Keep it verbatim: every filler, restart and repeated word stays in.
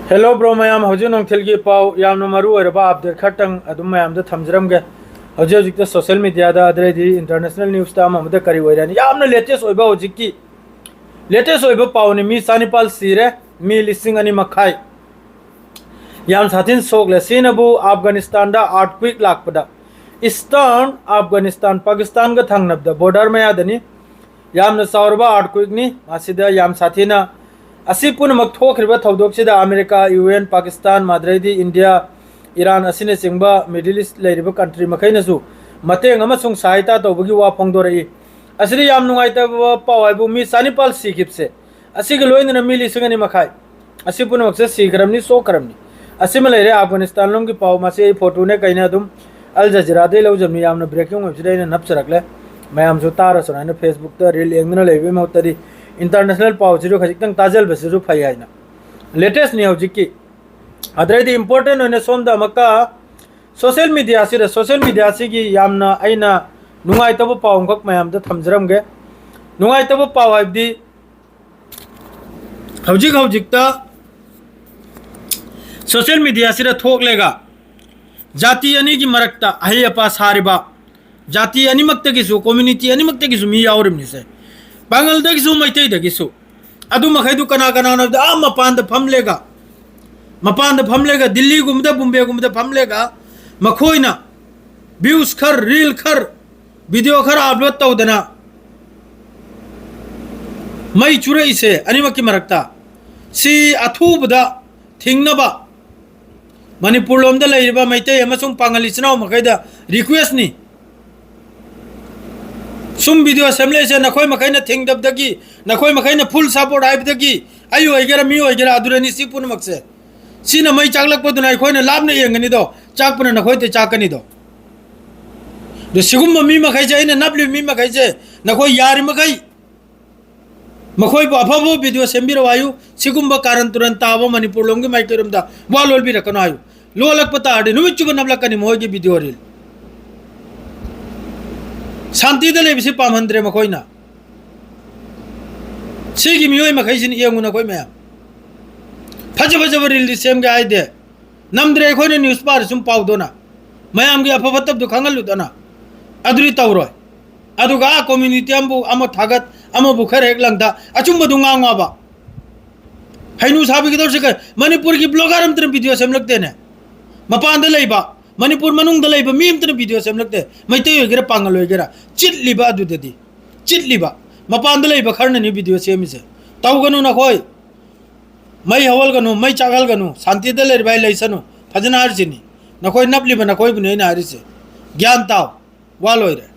Hello bro ꯃꯌꯥꯝ, ꯍꯧꯖꯤꯛ ꯅꯨꯡꯊꯤꯜꯒꯤ ꯄꯥꯎ ꯌꯥꯝꯅ ꯃꯔꯨ ꯑꯣꯏꯔꯕ update ꯈꯔꯇꯪ ꯑꯗꯨꯝ ꯃꯌꯥꯝꯗ ꯊꯝꯖꯔꯝꯒꯦ꯫ ꯍꯧꯖꯤꯛ ꯍꯧꯖꯤꯛꯇ social media ꯗ ꯑꯗꯩꯗꯤ international news ꯇ ꯑꯃ ꯑꯃꯗ ꯀꯔꯤ ꯑꯣꯏꯔꯅꯤ, ꯌꯥꯝꯅ latest ꯑꯣꯏꯕ, ꯍꯧꯖꯤꯛꯀꯤ latest ꯑꯣꯏꯕ ꯄꯥꯎꯅꯤ꯫ ꯃꯤ ꯆꯥꯅꯤꯄꯥꯜ ꯁꯤꯔꯦ, ꯃꯤ ꯂꯤꯁꯤꯡ ꯑꯅꯤ ꯃꯈꯥꯏ꯫ ꯌꯥꯝ ꯁꯥꯊꯤꯅ ꯁꯣꯛꯂꯦ꯫ ꯁꯤꯅꯕꯨ ꯑꯐꯒꯥꯅꯤꯁꯇꯥꯟꯗ earthquake ꯂꯥꯛꯄꯗ, Eastern Afghanistan, ꯄꯥꯀꯤꯁꯇꯥꯟꯒ ꯊꯪꯅꯕꯗ border ꯃꯌꯥꯗꯅꯤ꯫ ꯌꯥꯝꯅ ꯆꯥꯎꯔꯕ earthquake ꯅꯤ꯫ ꯃꯁꯤꯗ ꯌꯥꯝ ꯁꯥꯊꯤꯅ, ꯑꯁꯤ ꯄꯨꯝꯅꯃꯛ ꯊꯣꯛꯈ꯭ꯔꯤꯕ ꯊꯧꯗꯣꯛꯁꯤꯗ ꯑꯃꯦꯔꯤꯀꯥ, ꯌꯨ ꯑꯦꯟ, ꯄꯥꯀꯤꯁꯇꯥꯟ, ꯃꯗꯨꯗꯩꯗꯤ ꯏꯟꯗꯤꯌꯥ, ꯏꯔꯥꯟ ꯑꯁꯤꯅꯆꯤꯡꯕ Middle East ꯂꯩꯔꯤꯕ country ꯃꯈꯩꯅꯁꯨ ꯃꯇꯦꯡ ꯑꯃꯁꯨꯡ ꯁꯍꯥꯌꯇꯥ ꯇꯧꯕꯒꯤ ꯋꯥ ꯐꯣꯡꯗꯣꯔꯛꯏ꯫ ꯑꯁꯤꯗ ꯌꯥꯝ ꯅꯨꯡꯉꯥꯏꯇꯕ ꯄꯥꯎ ꯍꯥꯏꯕꯨ ꯃꯤ ꯆꯥꯅꯤꯄꯥꯜ ꯁꯤꯈꯤꯕꯁꯦ, ꯑꯁꯤꯒ ꯂꯣꯏꯅꯅ ꯃꯤ ꯂꯤꯁꯤꯡ ꯑꯅꯤ ꯃꯈꯥꯏ꯫ ꯑꯁꯤ ꯄꯨꯝꯅꯃꯛꯁꯦ ꯁꯤꯈ꯭ꯔꯕꯅꯤ, ꯁꯣꯛꯈ꯭ꯔꯕꯅꯤ꯫ ꯑꯁꯤꯃ ꯂꯩꯔꯦ꯫ ꯑꯐꯒꯥꯅꯤꯁꯇꯥꯟ ꯂꯣꯝꯒꯤ ꯄꯥꯎ, ꯃꯁꯤ ꯑꯩ photo ꯅꯦ ꯀꯩꯅꯦ ꯑꯗꯨꯝ ꯑꯜ ꯖꯖꯤꯔꯥꯗꯩ ꯂꯧꯖꯕꯅꯤ꯫ ꯌꯥꯝꯅ breaking ꯑꯣꯏꯕꯁꯤꯗ ꯑꯩꯅ ꯅꯞꯆꯔꯛꯂꯦ꯫ ꯃꯌꯥꯝꯁꯨ ꯇꯥꯔꯁꯨ ꯍꯥꯏꯅ, Facebook ꯇ reel ꯌꯦꯡꯗꯨꯅ ꯂꯩꯕꯒꯤ ꯃꯍꯨꯠꯇꯗꯤ international ꯄꯥꯎꯁꯤꯁꯨ ꯈꯖꯤꯛꯇꯪ ꯇꯥꯖꯕꯁꯤꯁꯨ ꯐꯩ ꯍꯥꯏꯅ꯫ Latest ꯅꯤ ꯍꯧꯖꯤꯛꯀꯤ꯫ ꯑꯗꯩꯗꯤ important ꯑꯣꯏꯅ ꯁꯣꯝꯗ ꯑꯃꯨꯛꯀ social media ꯁꯤꯗ, social media ꯁꯤꯒꯤ ꯌꯥꯝꯅ ꯑꯩꯅ ꯅꯨꯡꯉꯥꯏꯇꯕ ꯄꯥꯎ ꯑꯃꯈꯛ ꯃꯌꯥꯝꯗ ꯊꯝꯖꯔꯝꯒꯦ꯫ ꯅꯨꯡꯉꯥꯏꯇꯕ ꯄꯥꯎ ꯍꯥꯏꯕꯗꯤ, ꯍꯧꯖꯤꯛ ꯍꯧꯖꯤꯛꯇ social media ꯁꯤꯗ ꯊꯣꯛꯂꯦꯒ, ꯖꯥꯇꯤ ꯑꯅꯤꯒꯤ ꯃꯔꯛꯇ ꯑꯍꯩ ꯑꯄꯥ ꯁꯥꯔꯤꯕ, ꯖꯥꯇꯤ ꯑꯅꯤꯃꯛꯇꯒꯤꯁꯨ, community ꯑꯅꯤꯃꯛꯇꯒꯤꯁꯨ ꯃꯤ ꯌꯥꯎꯔꯤꯕꯅꯤꯁꯦ, ꯄꯥꯡꯒꯜꯗꯒꯤꯁꯨ ꯃꯩꯇꯩꯗꯒꯤꯁꯨ꯫ ꯑꯗꯨ ꯃꯈꯩꯗꯨ ꯀꯅꯥ ꯀꯅꯥꯅꯣ ꯍꯥꯏꯕꯗ, ꯑꯥ ꯃꯄꯥꯟꯗ ꯐꯝꯂꯦꯒ, ꯃꯄꯥꯟꯗ ꯐꯝꯂꯦꯒ, ꯗꯤꯜꯂꯤꯒꯨꯝꯕꯗ, ꯕꯣꯝꯕꯦꯒꯨꯝꯕꯗ ꯐꯝꯂꯦꯒ, ꯃꯈꯣꯏꯅ views ꯈꯔ, reel ꯈꯔ, video ꯈꯔ upload ꯇꯧꯗꯅ ꯃꯩ ꯆꯨꯔꯛꯏꯁꯦ ꯑꯅꯤꯃꯛꯀꯤ ꯃꯔꯛꯇ꯫ ꯁꯤ ꯑꯊꯨꯕꯗ ꯊꯤꯡꯅꯕ ꯃꯅꯤꯄꯨꯔ ꯂꯣꯝꯗ ꯂꯩꯔꯤꯕ ꯃꯩꯇꯩ ꯑꯃꯁꯨꯡ ꯄꯥꯉꯜ ꯏꯆꯤꯟ ꯏꯅꯥꯎ ꯃꯈꯩꯗ request ꯅꯤ꯫ ꯁꯨꯝ video ꯁꯦꯝꯂꯛꯏꯁꯦ ꯅꯈꯣꯏ ꯃꯈꯩꯅ ꯊꯤꯡꯗꯕꯗꯒꯤ, ꯅꯈꯣꯏ ꯃꯈꯩꯅ full support ꯍꯥꯏꯕꯗꯒꯤ, ꯑꯩ ꯑꯣꯏꯒꯦꯔꯥ ꯃꯤ ꯑꯣꯏꯒꯦꯔꯥ, ꯑꯗꯨꯗꯅꯤ ꯁꯤ ꯄꯨꯝꯅꯃꯛꯁꯦ꯫ ꯁꯤꯅ ꯃꯩ ꯆꯥꯛꯂꯛꯄꯗꯨꯅ ꯑꯩꯈꯣꯏꯅ ꯂꯥꯞꯅ ꯌꯦꯡꯒꯅꯤꯗꯣ, ꯆꯥꯛꯄꯅ ꯅꯈꯣꯏꯗ ꯆꯥꯛꯀꯅꯤꯗꯣ꯫ ꯑꯗꯣ ꯁꯤꯒꯨꯝꯕ ꯃꯤ ꯃꯈꯩꯁꯦ, ꯑꯩꯅ ꯅꯞꯂꯤꯕ ꯃꯤ ꯃꯈꯩꯁꯦ, ꯅꯈꯣꯏ ꯌꯥꯔꯤꯃꯈꯩ ꯃꯈꯣꯏꯕꯨ ꯑꯐꯕ video ꯁꯦꯝꯕꯤꯔꯛꯑꯣ ꯍꯥꯏꯌꯨ꯫ ꯁꯤꯒꯨꯝꯕ ꯀꯥꯔꯟ ꯇꯨꯔꯟ ꯇꯥꯕ ꯃꯅꯤꯄꯨꯔ ꯂꯣꯝꯒꯤ ꯃꯥꯏꯀꯩꯔꯣꯝꯗ ꯋꯥ ꯂꯣꯜꯕꯤꯔꯛꯀꯅꯨ ꯍꯥꯏꯌꯨ꯫ ꯂꯣꯜꯂꯛꯄ ꯇꯥꯔꯗꯤ ꯅꯨꯃꯤꯠ ꯆꯨꯞꯄ ꯅꯞꯂꯛꯀꯅꯤ ꯃꯈꯣꯏꯒꯤ video reel꯫ ꯁꯥꯟꯇꯤꯗ ꯂꯩꯕꯁꯤ ꯄꯥꯝꯍꯟꯗ꯭ꯔꯦ ꯃꯈꯣꯏꯅ꯫ ꯁꯤꯒꯤ ꯃꯤꯑꯣꯏ ꯃꯈꯩꯁꯤꯅ ꯌꯦꯡꯉꯨ ꯅꯈꯣꯏ ꯃꯌꯥꯝ꯫ ꯐꯖ ꯐꯖꯕ ꯔꯤꯜꯗꯤ ꯁꯦꯝꯒꯦ ꯍꯥꯏꯗꯦ꯫ ꯅꯝꯗ꯭ꯔꯦ ꯑꯩꯈꯣꯏꯅ ꯅ꯭ꯌꯨꯁ ꯄꯥꯔ ꯁꯨꯝ ꯄꯥꯎꯗꯣꯅ꯫ ꯃꯌꯥꯝꯒꯤ ꯑꯐ ꯐꯠꯇꯕꯗꯣ ꯈꯪꯍꯜꯂꯨꯗꯅ꯫ ꯑꯗꯨꯗꯤ ꯇꯧꯔꯣꯏ꯫ ꯑꯗꯨꯒ ꯑꯥ ꯀꯝꯃ꯭ꯌꯨꯅꯤꯇꯤ ꯑꯃꯕꯨ ꯑꯃ ꯊꯥꯒꯠ, ꯑꯃꯕꯨ ꯈꯔ ꯍꯦꯛ ꯂꯪꯗ, ꯑꯆꯨꯝꯕꯗꯨ ꯉꯥꯡꯉꯣꯕ꯫ ꯍꯩꯅꯨ ꯁꯥꯕꯤꯒꯗꯧꯔꯤꯁꯦ ꯀꯩ? ꯃꯅꯤꯄꯨꯔꯒꯤ ꯕ꯭ꯂꯣꯒꯔ ꯑꯝꯇꯅ ꯚꯤꯗꯤꯑꯣ ꯁꯦꯝꯂꯛꯇꯦꯅꯦ꯫ ꯃꯄꯥꯟꯗ ꯂꯩꯕ, ꯃꯅꯤꯄꯨꯔ ꯃꯅꯨꯡꯗ ꯂꯩꯕ ꯃꯤ ꯑꯝꯇꯅ ꯚꯤꯗꯤꯑꯣ ꯁꯦꯝꯂꯛꯇꯦ꯫ ꯃꯩꯇꯩ ꯑꯣꯏꯒꯦꯔꯥ ꯄꯥꯡꯒꯜ ꯑꯣꯏꯒꯦꯔꯥ꯫ ꯆꯤꯠꯂꯤꯕ ꯑꯗꯨꯗꯗꯤ꯫ ꯆꯤꯠꯂꯤꯕ꯫ ꯃꯄꯥꯟꯗ ꯂꯩꯕ ꯈꯔꯅꯅꯤ ꯚꯤꯗꯤꯑꯣ ꯁꯦꯝꯃꯤꯁꯦ꯫ ꯇꯧꯒꯅꯨ ꯅꯈꯣꯏ꯫ ꯃꯩ ꯍꯧꯍꯜꯒꯅꯨ, ꯃꯩ ꯆꯥꯛꯍꯜꯒꯅꯨ, ꯁꯥꯟꯇꯤꯗ ꯂꯩꯔꯤꯕ ꯑꯩ ꯂꯩꯁꯅꯨ꯫ ꯐꯖꯅ ꯍꯥꯏꯔꯤꯁꯤꯅꯤ꯫ ꯅꯈꯣꯏ ꯅꯞꯂꯤꯕ ꯅꯈꯣꯏꯕꯨꯅꯤ ꯑꯩꯅ ꯍꯥꯏꯔꯤꯁꯦ꯫ ꯒ꯭ꯌꯥꯟ ꯇꯥꯎ꯫ ꯋꯥ ꯂꯣꯏꯔꯦ꯫